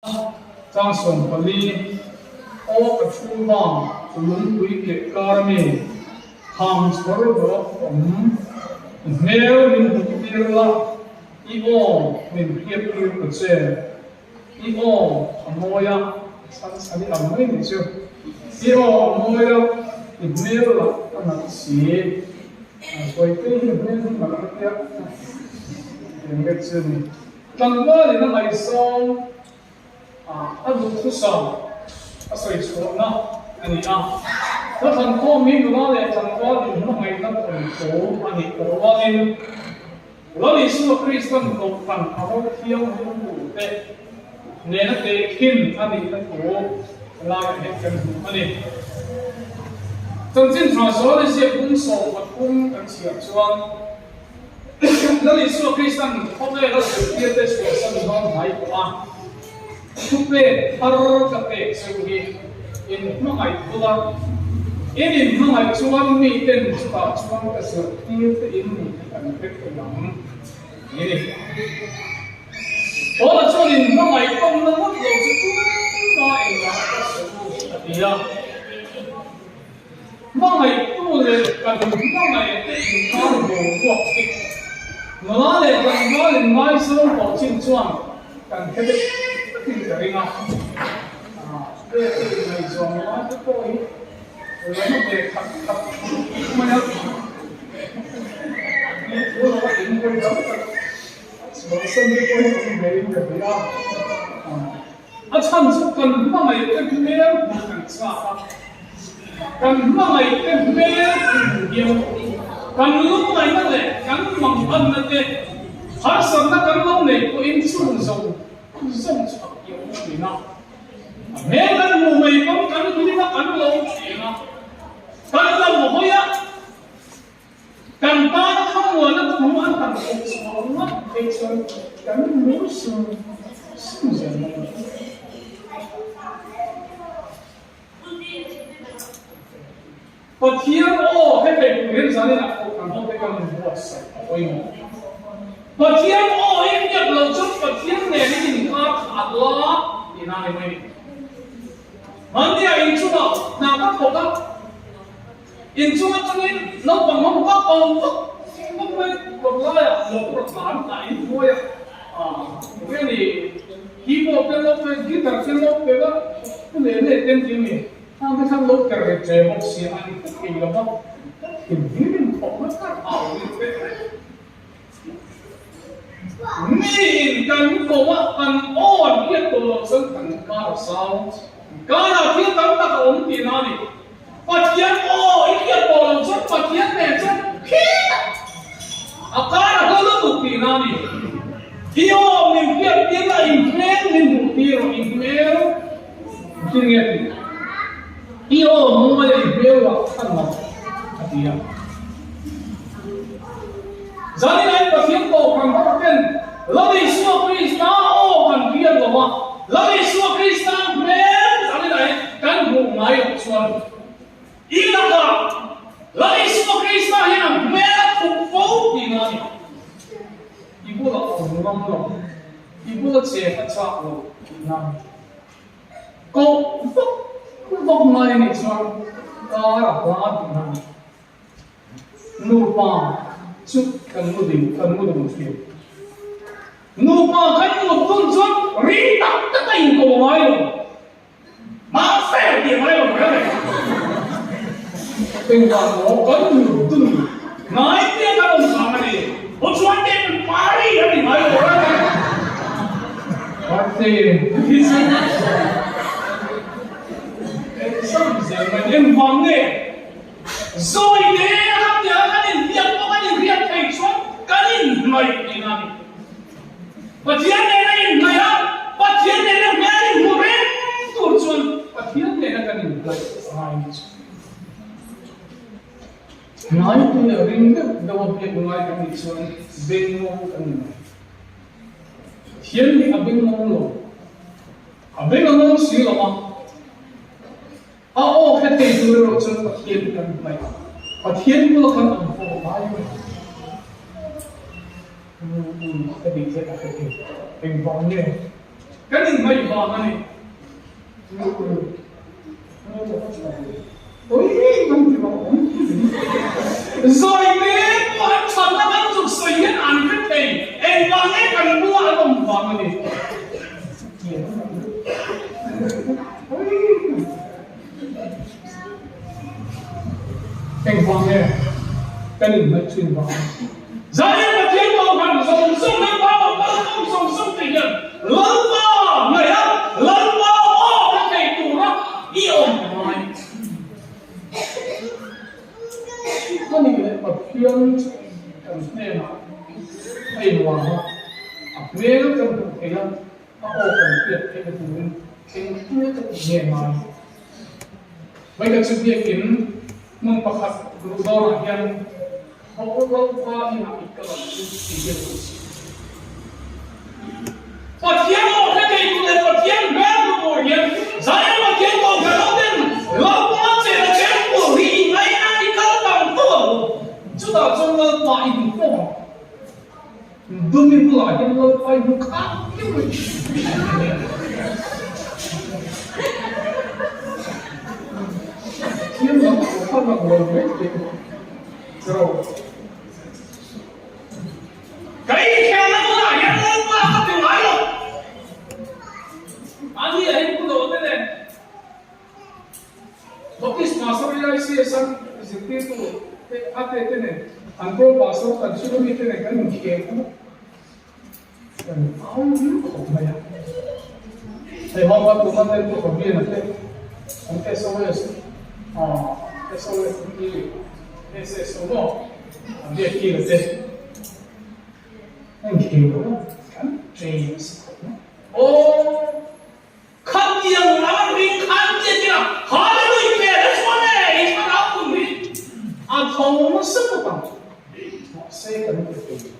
Chang 14, Aw ka thu vang lungpui keh kar mi kham chhawr dawt awm i hmel min hmuh tir la, i aw min hriat tir ta che. I aw a mawi a, chhan chhan i ang mai ni chu. I aw a mawi a, i hmel lah a nalh si. Sawite hi hmel hi nalh ka tia, eng chu ni. Tlangval in a ngaihsawng a duhthusam a sawi chhuahna a ni a. Hla thlankhawm hi nula leh tlangval inhmangaihna thawnthu a nih tawh rualin Lal Isua Kristan Kohhran a ro thianghlim turte nena tehkhin a nihna thu laiah hian kan hmu a ni. Chanchin tha Sawl i ziak bung 13 kan chhiar chuan, Lal Isua Kristan khawvela zirtirte chhuahsan dawn hnai tawh a, thupek thar ka pek cheu hi in hmangaih bula, in inhmangaih chuan miten chutah chuan ka zirtirte in ni tih an hre thei ang ni ni. Paula chuan in hmangaih tawmna ngawt lo chu tumah engmah ka sawi u a ti a. Hmangaihtu leh kan hmangaihte inkar boruak hi nula leh tlangval in ngaizawng tawh chin chuan kan hre deuh takin ka ring a. Pek te inngaihzawn lai te pawh hi la ve khat khat mai a, tih thu lova inhawi tam tak chhuahsan te pawh hi awm ve in ka hria a. A chhan chu kan hmangaihte hmel hmuh kan chak a, kan hmangaihte hmel kan hmu hian kan lungngaihna leh kan manghanna te harsatna kan lo nei pawhin chung zawng zawng chu a kiau thin a. A hmel kan hmuh mai pawn kan hlim a, kan lo thin a, kan lo hawi a. Kan tana thlamuana thu an han awm chhuah ngawt phei chuan kan mur sum sum zel mai a ni. Pathian aw he thei tur hian zaninah pawh kan hote kan buatsaih a pawimawh. Pathian aw i hriat loh chuan Pathian nen i inkar khat la tihna a ni mai a ni. Hmannia inchungah hna ka thawk a. Inchung atangin naupang ho vak awm vak vak mai kawt laiah motor a tlan ta in hnuai a, enge ni keyboard te lo pe guitar te lo pe va pu leh leh ten ti ami khang te khan lo per ve che bawk sia a ni ta thei lo va ka thinrim in thawk na kar au in pe reng mi in kan ko a kan aw an hriat tawh loh chuan kan kar a zau karah thil tam tak a awm tihna a ni. Pathian aw i hriat pawh lo chuan Pathian nen chuan khitah a kar a hla lutuk tihna a ni. I aw min hriat tir la, i hmel min hmuh tir rawh, i hmel engtin nge tih? I aw mawi a i hmel lah khan lo a ti a. Zanin ain Pathian kohhran ho ten Lal Isua Krista aw kan hriat lo a, Lal Isua Krista hmel zanin ain kan hmuh ngai loh chuan i lakah Lal Isua Krista hian a hmel a thup fo tihna a ni. I bulah awm ngam lo, i bula che ka chak lo tihna a ni. Koh vak vak ngai a nih chuan kar a hla tihna a ni. Nupa chu kan mu ding kan mu dun thin. Nupa kan mut dun chuan ring tak tak a inko ngai lo. Mahse tih ngai lo reng reng. Engvang maw kan mut dun ngai te kan awm vang a ni. Aw chuan te kan party a ni ngai lo reng reng. Party hi chu exam zel mai engvang nge? Zawi te a kan tia kan inhliam pawh kan inhriat thei chuan kan inhnaih tih a ni. Pathian nena inhnaih a, Pathian nena hmel inhmuh reng tur chuan Pathian nena kan inhnaih a ngai ni chu. Hnai tu leh ring deuh deuh a biak ngai kan nih chuan bengngawng kan ni mai. Pathian hi a bengngawng lo, a beng a ngawng si lo a. A aw kha thei tur erawh chuan Pathian kan hnaih a, Pathian bula kan awm pawh a ngai mai. Ka tih theih a hre thei. Engvang nge? Kan inhmaih vang a ni. Zawi te pawh an chhanna kan zuk sawi hian an hre thei, engvang nge kan bulah an awm vang a ni. Engvang nge kan inhmaih thin vang a ni. Zanin Pathian Kohhran zawng zawng leh Bible kalkhawm zawng zawng te hian Lalpa ngaih a, Lalpa aw ka thei tura i awm a ngai. A nih leh Pathian kan hnenah a inlar a, a hmel kan hmuh theih a, a aw kan hriat theihna turin engtin ka ti nge ngai? Vawikhat chu biakin hmun pakhat luh dawnah hian Lalpa inah i kal ang chu tih hian ka chhim. Pathian aw hre thei tu leh Pathian hmel hmu tur hian Zion Pathian ko hre lo ten Lalpa chena temple hi i ngaina i kal tam fo ang u. Chutah chuan Lalpa i hmu fo ang. Dumi bulah hian Lalpa i hmu khat viau mai. Pathian lam a lang lo mai thei. Ka inkhelna bulah hian Lalpa ka ti ngai lo. Ani a in pu lo te nen Baptist Pastor EICS an zirtirtu te a te te nen an pro pastor kan chhung ami te nen kan inkhel kha kan au viau khawp mai a. Hei hma hma tuma te pu Fabian a te an SOS ah SOS an ti SSO maw an biak kil a te a inkhel lo a kan train nasa khawp mai. Aw Khatiang ram ring khan tia tia Hallelujah pe la chuan e i thlarau pum hi a tho nasa bawk ang. Mahse kan pe thei lo.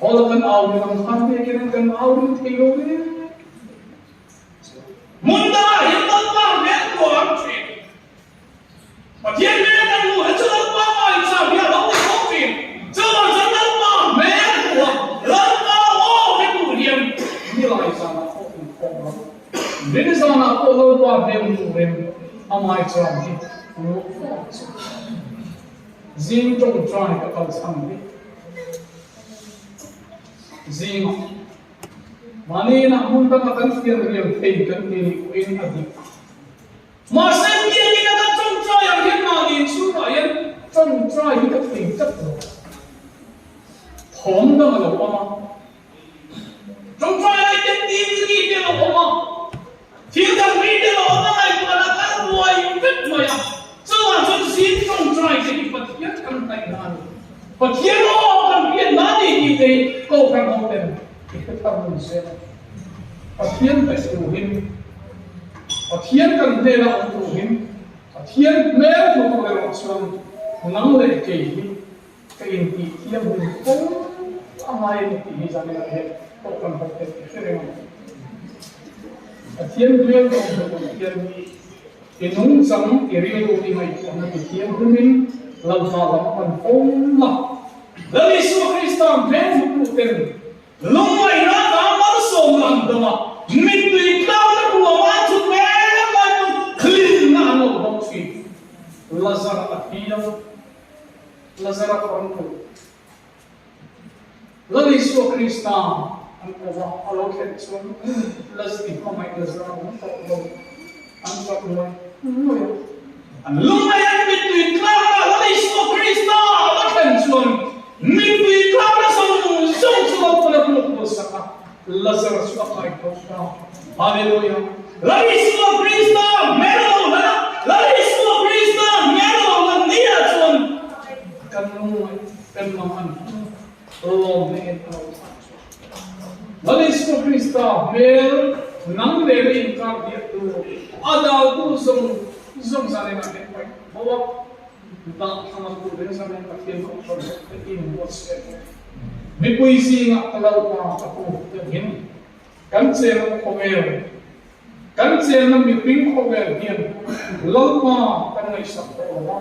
Hawla kan au ring ang khan tia kian kan au ring thei lo ve. Hmun dangah hian Lalpa hmel kuah ang thin. Pathian hmel kan hmuh hi chu Lalpa maicham hi a lo ni fo thin. Chuvang chuan Lalpa hmel hmuh a, Lalpa aw hre tur hian nilai zanah pawh inkhawm lo. Rin zanah pawh Lalpa hmel turin a maicham hi luh fo ang che. Zing tawngtai ka kal chhan hi zingah mahni inah hmun dangah kan fian rial thei kan ti nih pawhin a dik. Mahse biakin a kan tawngtai ang hian mahni inchhungah hian tawngtai hi ka thei tlat lo. Thawm dang a lo awm a, tawngtai lai te tin ri te a lo awm a, thil dang ri te a lo awm a, ngaihtuahna kal buai vek mai a. Chuvang chuan zing tawngtai te hi Pathian kan hnaih na a ni. Pathian aw kan hriat na a ni tih te hi Kohhran ho ten i hre thar nun zel a. Pathian hnaih turin, Pathian kan hnena awm turin, Pathian hmel hmu tur erawh chuan nang leh kei hi ka intih thiam hun fo a ngai a ni tih hi zanin ah hian pawh kan hawk theih tih hre reng ang. Pathian hmel ka awm hmu tur hian i nungchang, i rilru, i ngaihtuahna ti thiam hlumin Lalpa lam pan fo la. Lal Isua Krista hmel hmu tu ten Lungngaihna vang malsawmna an dawng a, mittui tlakna ruam an chhut mek lai pawn hlimna an lo dawng thin. Lazara a thi a, Lazara kawr an put. Lal Isua Krista an ko va, a lo thlen chuan Laz i hmangaih Lazara awm tawh lo, an tap nuai nuai a. An lungngaih an mittui tlakna Lal Isua Krista a va thlen chuan Mipui tlakna zawng zawng chu Lalpan a hlawk hmasa a, Lazarus chu a kai tho ta. Hallelujah! Lal Isua Krista hmel lo hlan a, Lal Isua Krista hmel lo hlan ni ah chuan kan lungngaih kan mang an lawm na en a lo thlah chu. Lal Isua Krista hmel nang leh na inkar diah tu a daltu zawng zawng zan enah hian paih tho a. Dah thlang tu reng zanin Pathian kohhran zawk te in buatsaih bawk. Mipui zingah ka Lalpa ka pu te angin kan chenna khawvel, kan chenna mihring khawvel hian Lalpa kan ngaihsak tawh lo a.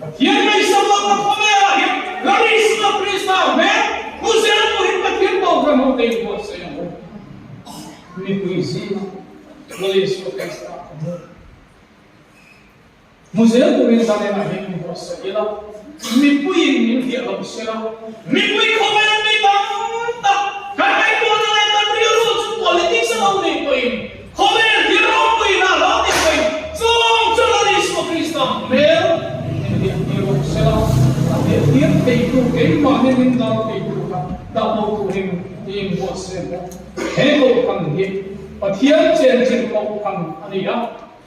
Pathian ngaihsak lohna khawvelah hian Lal Isua Krista hmel hmu zel turin Pathian kohhran ho te in buatsaih ang u. Mipui zingah Lal Isua Krista ka hmu. Hmu zel turin zanenah hian min buatsaih ila, mipuiin min hliah lo sela, mipui khawvel mi tam tak kan ngaihtuahna leh kan rilru chu politics a lo nih pawhin, khawvel thil ropuina a lo nih pawhin chung chu Lal Isua Krista hmel min hliah tir lo sela, a hliah tir theitu keimahni min dal theitu kha dah bo turin i inbuatsaih bawk. He kohhran hi Pathian chenchilh kohhran a ni a.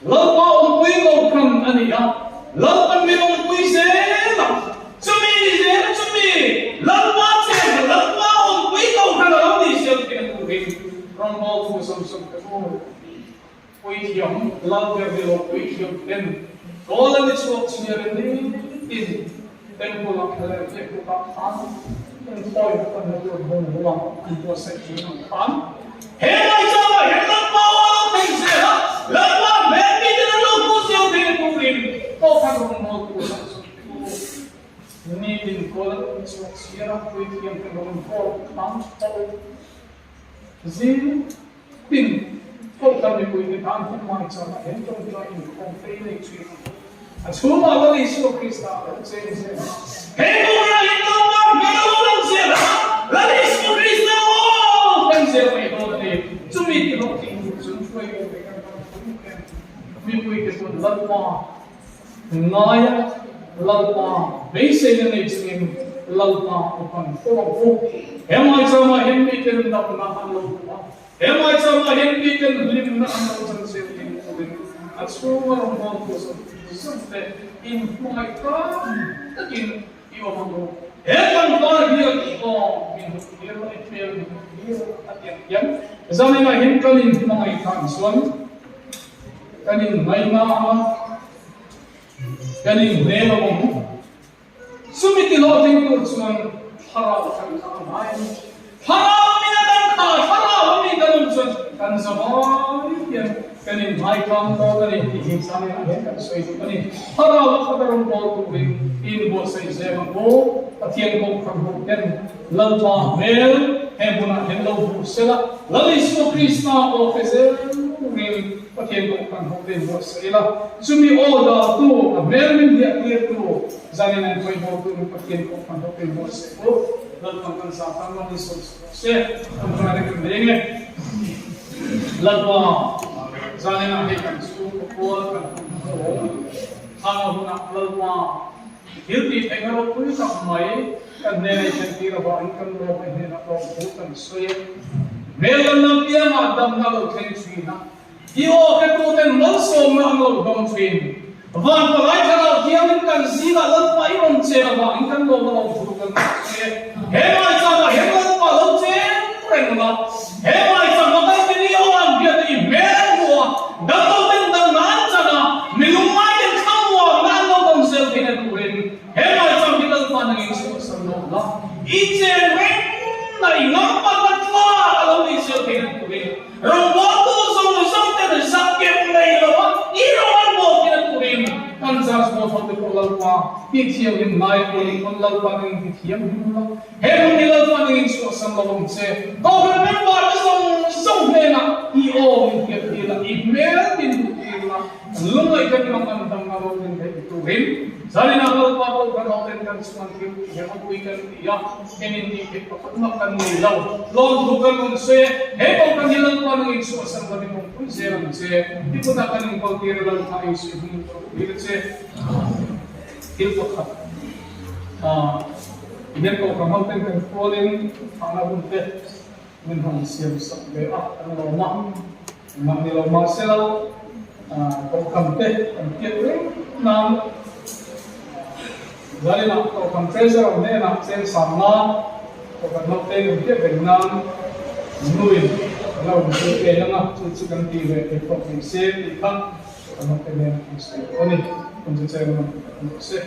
Lalpa awmpui kohhran a ni a, Lalpan min awmpui zel a, chumi ni zel chumi Lalpa chenna Lalpa awmpui kohhran a lo ni zel tih a turin rawngbawltu Samson te u puithiam Lalber ni lo puithiam ten kawl an ni chhuak chhiar in nitin Temple-ah thlalem leh bukah khan inthawina kan la tur bungrua an buatsaih thin ang khan he ngaihchangah hian Lalpa aw a lo thleng zel a, Lalpa hmel miten an lo hmuh zel thei a turin Kohhran rawngbawltu sak chu tu nitin kawl an awm chhuak chhiar a, puithiam te rawn kawl khan tawh zing tin Kohhran mipuite tan hun ngaihchangah hian tawngtai inkhawm fei nei thin ang. A chhungah Lal Isua Krista a lo cheng zel a. He hmunah hian Lalpa hmel a lo lang zel a, Lal Isua Krista aw thleng zel mai dawn a ni. Chumi ti hlawhtling tur chuan hruai bo ve kan ram thung em? Mipuite chuan Lalpa ngaia Lalpa beiseina nei chungin Lalpa upan fo ang u. He ngaichangah hian miten damna an lo hmu a. He ngaichangah hian miten hlimna an lo chan zel ding turin a chhunga rawngbawltu zawng zawng te inhmangaih tam takin i awm ang u. He tlangval hian i aw min hmuh tir la, i hmel min hmuh tir la a ti ang hian zaninah hian kan inhmangaih khan chuan kan inngaihna anga kan inhmel awm ang u. Chumi ti hlawhtling tur chuan thlarau kan kha a ngai a ni. Thlarau min a kan kha, thlarau a mi kan awm chuan kan zavai hian kan inhmaikang dawn a ni tih hi Samuel-a hian kan sawi duh a ni. Thlarau a khat a rawn bawl turin inbuatsaih zel ang u. Pathian kohhran ho ten Lalpa hmel he hmunah hian lo hmuh sela, Lal Isua Krista aw hre zel turin Pathian kohhran ho te inbuatsaih ila. Chumi aw daltu, a hmel min hliahtirtu, zanin an pawimawh turin Pathian kohhran ho te inbuatsaih u. Lalpan kan zah tan ram in sawi sak rawh se. Kan hruai reng reng e. Lalpa, zaninah hei kan chhungkaw kual kan hun hmuh. Thang a hunah Lalpa, Thil tih theihna ropui tak mai kan hnena i thlentir avangin kan lawm a, i hnenah lawmthu kan sawi e. Hmel kan lam piangah damna lo thleng thin a, i aw hretuten malsawmna an lo dawng thin. Van palai thlarau thiangin kan zingah Lalpa i rawn chen avangin kan lawm a, lawmthu kan sawi e. He maichangah hian Lalpa lo chen reng la, he maichangah kan ti ni aw an biate i hmel an hmu a, damloten damna an chan a, mi lungngaiten thlamuanna an lo dawng zel theihna turin he maichang hi Lalpa nangin chhuahsan lo la, i chen reng na i ngampatna tlak a lo nih zel theihna turin rawngbawltu zawng zawng ten zak kem nei lo a, i rawng an bawl theihna turin kan Judge Board hote pawh Lalpa tih thianghlim ngai a pawhin pawn Lalpa nangin ti thianghlim la. He hun hi Lalpa nangin chhuahsan lo ang che. Kohhran member te zawng zawng hnenah i aw min hriat tir la, i hmel min hmuh tir la, kan lungngaih kan mang an dang a lo min theih turin zaninah Lalpa Kohhran ho ten kan chuan thil tih hi ropui kan ti a, engin tih theih pakhat mah kan nei lo. Lawmthu kan rawn sawi e, he Kohhran hi Lalpa nangin chhuahsan lo in awmpui zel ang che. I kutah kan inkawl tir a Lalpa ei suih hming ka rawh tir che. Thil pakhat hian Kohhran ho ten kan kualin thahna hun te min han siam sak ve a, kan lawm a, engmah ni lo mahsela Kohhran te kan hriat reng nan Zalinah Kohhran Treasurer hnenah cheng sang nan Kohhran ho te kan hriat reng nan nuin kan lo rawn sawi ve ang a, chu chu kan tih ve thei tawh thei se tih kha Kohhran ho te nen kan sawi tawh a ni. Hun chu cheng lam kan awm se.